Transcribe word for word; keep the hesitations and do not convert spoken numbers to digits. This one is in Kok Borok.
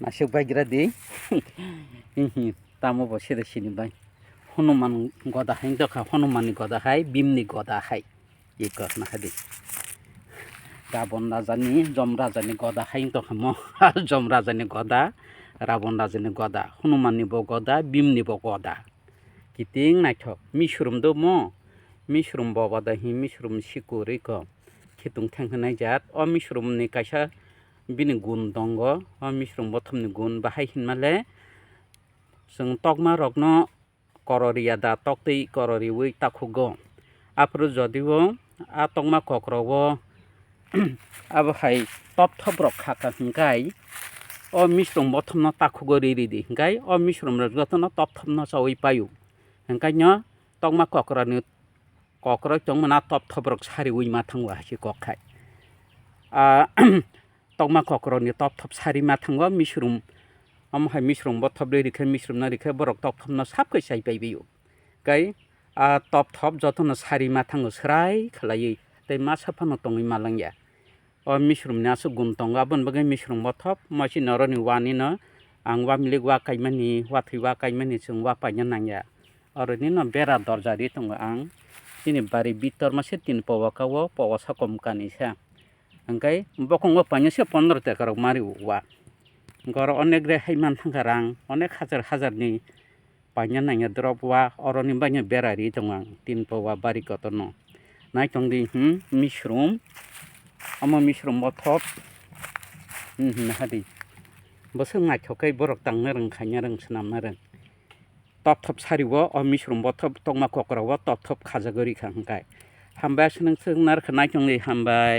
Aswk baigra di. Tamo bo sida sini bai. Hanuman goda hai wngtokha, Hanuman ni goda hai, Bhim ni goda hai. Iko nahadi. Rabon raja ni, Jom raja ni goda hai wngtokha mo. Jom raja ni goda, Rabon raja ni goda, Hanuman ni bo goda, Bhim ni bo goda. Kiting naithok. Misrum do mo. Misrum boba da hi, misrum sikur iko. Khitung theng hwnai jat. O misrum ni kaisa bini gun tongo. O misrum bothom ni gun bahai hinmale chwng tokma rokno kororiya da, toktwi kororiwi takhugo. Aphuru jodi o a tokma kokrok o abo hai top thop rok kha kha hwnkhe o misrum bothomno takhugo ri ri di hwnkhe o misrum rok jotono top thopno chawi paio. Hwnkhe no tokma kokrokni kokrok tongmana top thop rok sariwi ma thango hai se kok khai. A tokma kokrokni top thop sari ma thango misrum. Omo hai misrum bothop ri ri khe misrumno ri khe borok top thopno sap khe chai pai bio. Kai a top thop jotono sari ma thango swrai khlaiwi tei masa phano tongwi ma langya. O misrumni aswk gun tongo, aboni bagwi misrum bothop. Mosi noroni wanino ang wa milik wa kaimani, wa thwi wa kaimani chwng wa paina nangya. Oronino bera dorja ri tongo ang. Chini bari bitor mase tin powa kao, powa sokom kanisa. Hwnkhe bokongo painase pondro tekarok mari wa. Hwnkhe oro onek rehai man thangkha rang, onek hajar hajarni paina nangya drop wa, oroni bagwi bera ri tongo ang, tin powa bari kotorno. Naitong di, hmm, misrum, omo misrum bothop, hmm, hmm, hadi. Bwswk naithok khe borok tangna rwng, khaina rwng, swnamna rwng. Top thop sari o, o misrum bothop tokma kokrok o top thop khajagwi rikha hwnkhe. Hambai aswk nwng swk narwkha naitong di, hambai.